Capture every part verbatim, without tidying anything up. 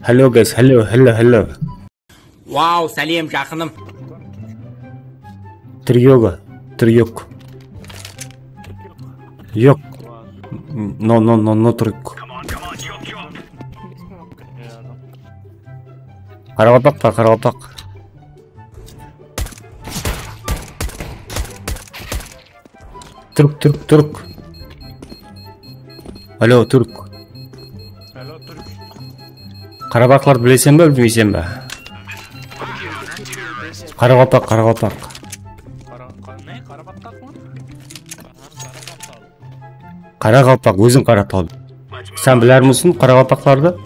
Hello guys, hello, hello, hello. Wow, sálem, jaqınım. Tryoga, tryok. Yoq. No, no, no, no tryok. Qaraqalpaq pa, qaraqalpaq? Túrk, túrk, túrk. Alo, túrk. Alo, túrk. Qarabaqlardı bileseń be, bilmeyseń be? Qaraqalpaq, qaraqalpaq. Qara-, qa-, ne? Qarabaqtaq mı? Qaraqalpaq, óziń Qaraqalpaq. Sen bilermisin qaraqalpaqlardı?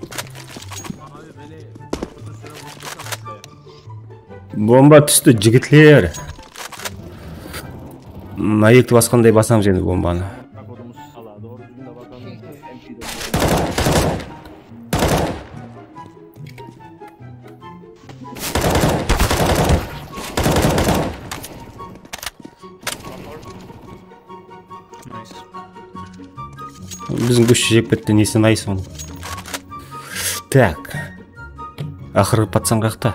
Bomba tústi, jigitler. Máyekti basqanday basamız endi bombanı. Nice. Biziń góshshi jep ketti, nesi nice onıń. Tak. Aqırǵı patsan qaqta.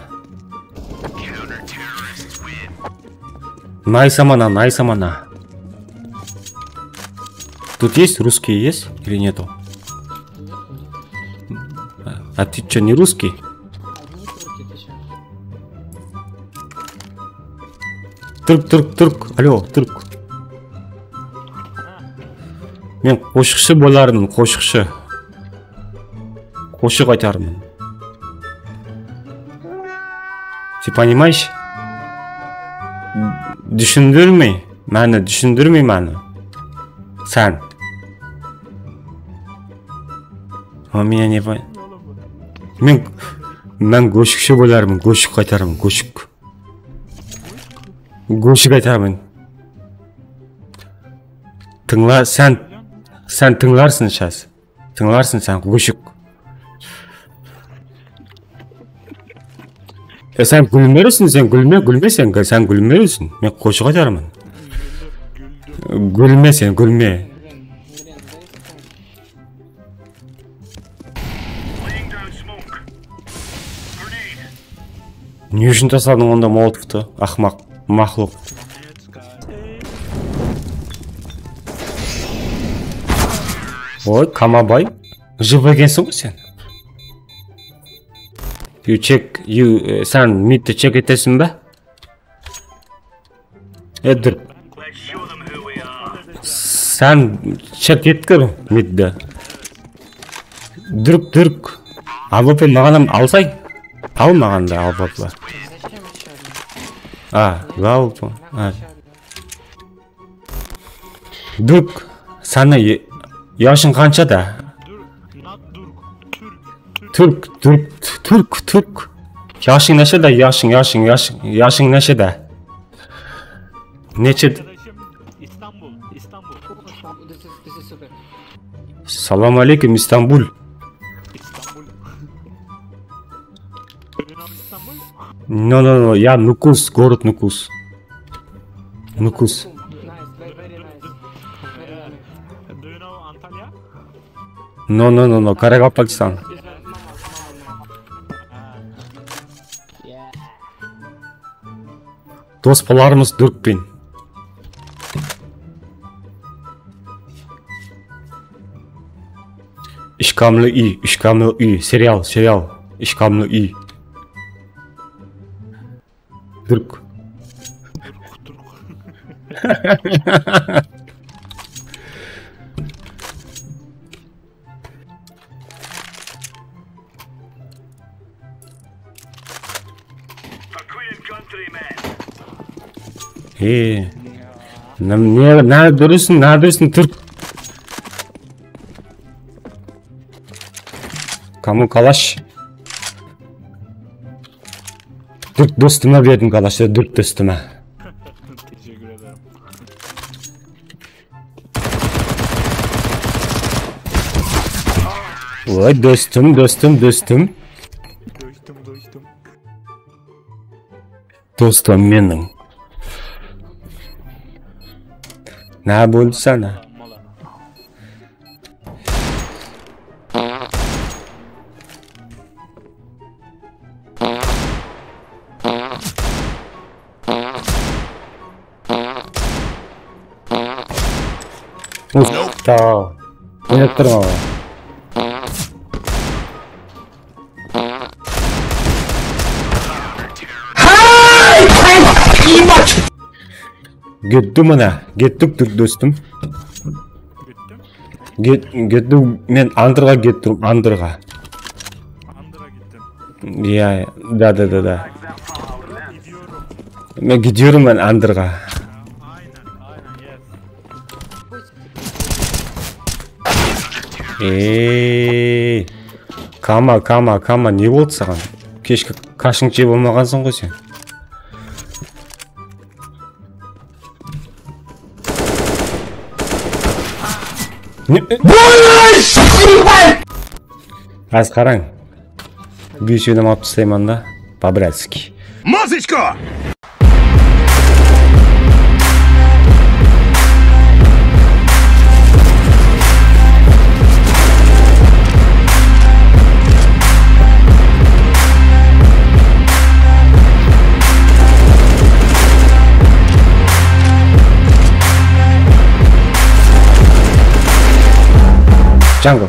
Nice, amana, nice, amana. Тут есть русские, есть или нету? А ты чё, не русский? Túrk, túrk, túrk. Alo, túrk. Men qosıqshı bolarmın, qosıqshı. Qosıq aytarmın. Ты понимаешь? Túsindirmey, máni túsindirmey máni. Sen. А меня не пон-, men, men góshikshi bolarmın, góshik qaytarman, góshik. Góshik aytarman. Tıńla, sen, sen tıńlarsın, shas. Tıńlarsın sen, góshik. E, sen gúlmersin, sen gúlme, gúlme sen, sen gúlmersin. Men qosıq aytarman. Gúlme sen, gúlme. Ne ushın tasladıń onda molotovtı, aqmaq, maqluq? Oy, Kamabay, jıp ekenseń ǵoy sen. You check, you, e, sen midti chek etesiń be? E, Dúrk. Sen chek etkir middi. Dúrk, Dúrk. A W P maǵan hám alsay. Al maǵan da A W P. A, A W P. A. Dúrk. Sana e-, yashıń qansha da? Not Durk, Türk, Türk. Túrk, túrk, túrk. Yashıń neshe da, yashıń, yashıń, yashıń, yashıń neshe da? Neche d- Arkadaşım, İstanbul, İstanbul. This is, this is super. Salam aleykum, İstanbul. İstanbul. Do you know İstanbul? No, no, no, ya, Nukus, город Nukus. Nukus. Nice, very, very nice. Very nice. Do you know Antalya? No, no, no, no, Qaraqalpaqstan. Dospalarımız Dúrkpen. Ishkamlı úy, ishkamlı úy, serial, serial, ishkamlı úy. Dúrk. E, ne, ne, ne durısın, ne durısın, Dúrk? Кому калаш? Dúrk dostıma berdim kalaştı, Dúrk dostıma. Teşekkür ederim. Oy, dostım, dostım, dostım. Dostım, dostım. Dostım meniń. Ne boldı sana? Mala. Tamam. Oynap turman. Kettim mına, kettik, dostım. Kettim. Kettim, men underǵa kettim, underǵa. Underǵa kettim. Ya, da, da, da, da. Gidiyorum. Men gidiyorum, men underǵa. Aynen, aynen, yes. Ey, Kama, Kama, Kama, ne boldı saǵan? Keshki kashıńdı jep almaǵansań ǵoy sen. Ne? Házir qarań. Besewin alıp taslayman da, по-братски. Мазочка! Jungle.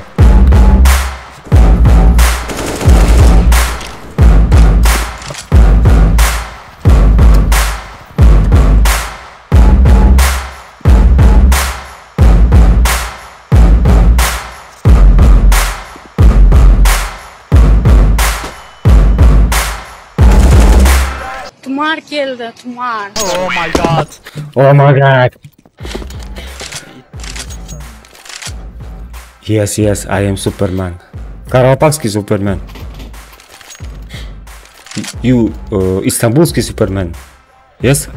Tumar keldi, tumar. Oh my god. Oh my god. Yes, yes, I am Superman. Qaraqalpaqskiy Superman. You, uh, Istanbulskiy Superman. Yes?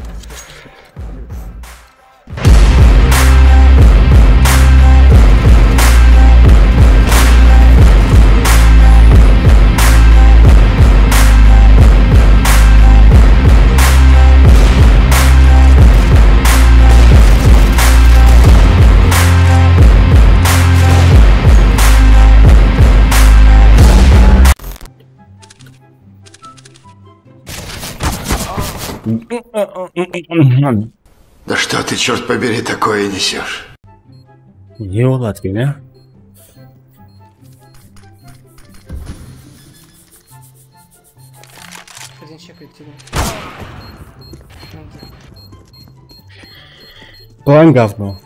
Да что ты, чёрт побери, такое несёшь? Ne boladı eken, á? Plan говно.